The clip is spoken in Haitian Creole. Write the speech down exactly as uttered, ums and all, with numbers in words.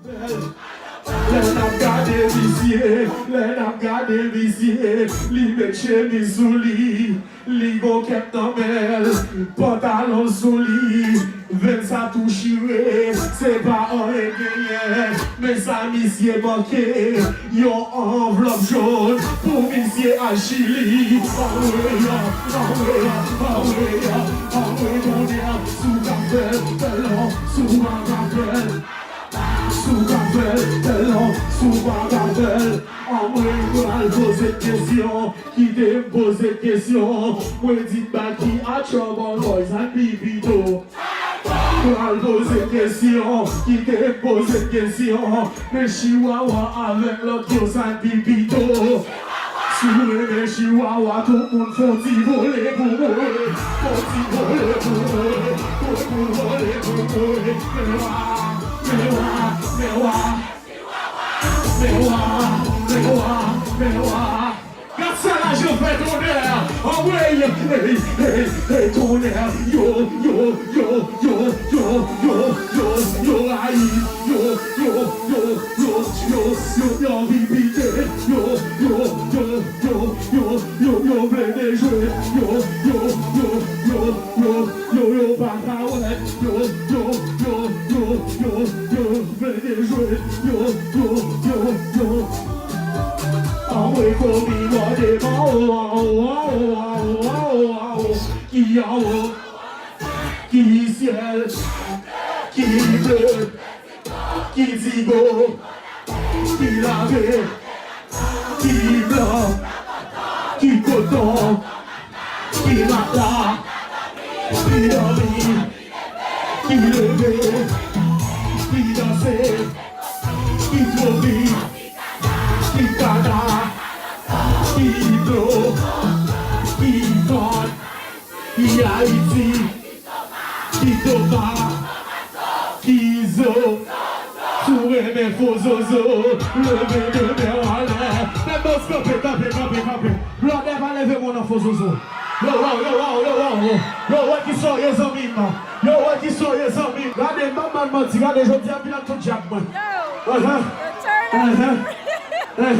Lè n ap gade misye, lè n ap gade misye, li met chemiz sou li, li gon kèk nan men l, pantalon sou li, venn sa tou chire, se pa anyen genyen, men sa misye manke, yon anvlòp jòn pou misye al Chili. Anmwey, anmwey, anmwey, anmwey, tonnè, si w ka fè l, fè l non, si w pa ka fè l. Si w ka fè l, fè l non, si w pa ka fè l. Anmwey, pral poze kesyon, kite m poze kesyon. Mwen di m ba ki a Trouble Boys and Pipito. Pral poze kesyon, kite m poze kesyon. Men Chihuahua avèk lòt yo sa pi pito. Si w renmen Chihuahua, tout moun fè yon ti vole pou mwen. Fè yon ti vole pou mwen. Fè yon ti vole pou mwen. Men wa, men wa, men wa. Men wa, men wa, men wa. Gad sa lajan fè tonnè. Anmwey, hey, hey, hey, tonnè. Yo, yo, yo, yo, yo, yo, yo, yo, rayi. Yo, yo, yo, yo, yo, yo, yo, anvi pite. Yo, yo, yo, yo, yo, yo, yo, yo, vle dejwe. Yo, yo, yo, yo, yo, yo, yo, pa ka wè. Yo, yo, yo, yo, yo, yo, vle dejwe. Yo, yo, yo, yo. Anmwey komi mòde man, o, a, o, a, o, a, o, a, o, a, o. Ki anwo, ki syèl, ki ble, ki digo, ki lave, ki blan, ki koton, ki mata, ki dòmi, ki leve, ki danse, ki tropik, ki kaka, ki dlo, ki kòn, ki Ayiti, ki tomat, ki zo. Si w renmen fo zozo, leve de men w anlè. Fè bòs kanpe, kanpe, kanpe, kanpe. Blòdè pa leve men w nan fo zozo. Yo, wow, yo, wow, yo, wow, yo. Yo, wè ki sa w ye, zanmi m. Yo, wè ki sa w ye, zanmi m. Gade, m p ap ba n manti. Gade, jodi a, m vin ak tout djab mwen. Yo, Ahan. Yo turn up. Ahan.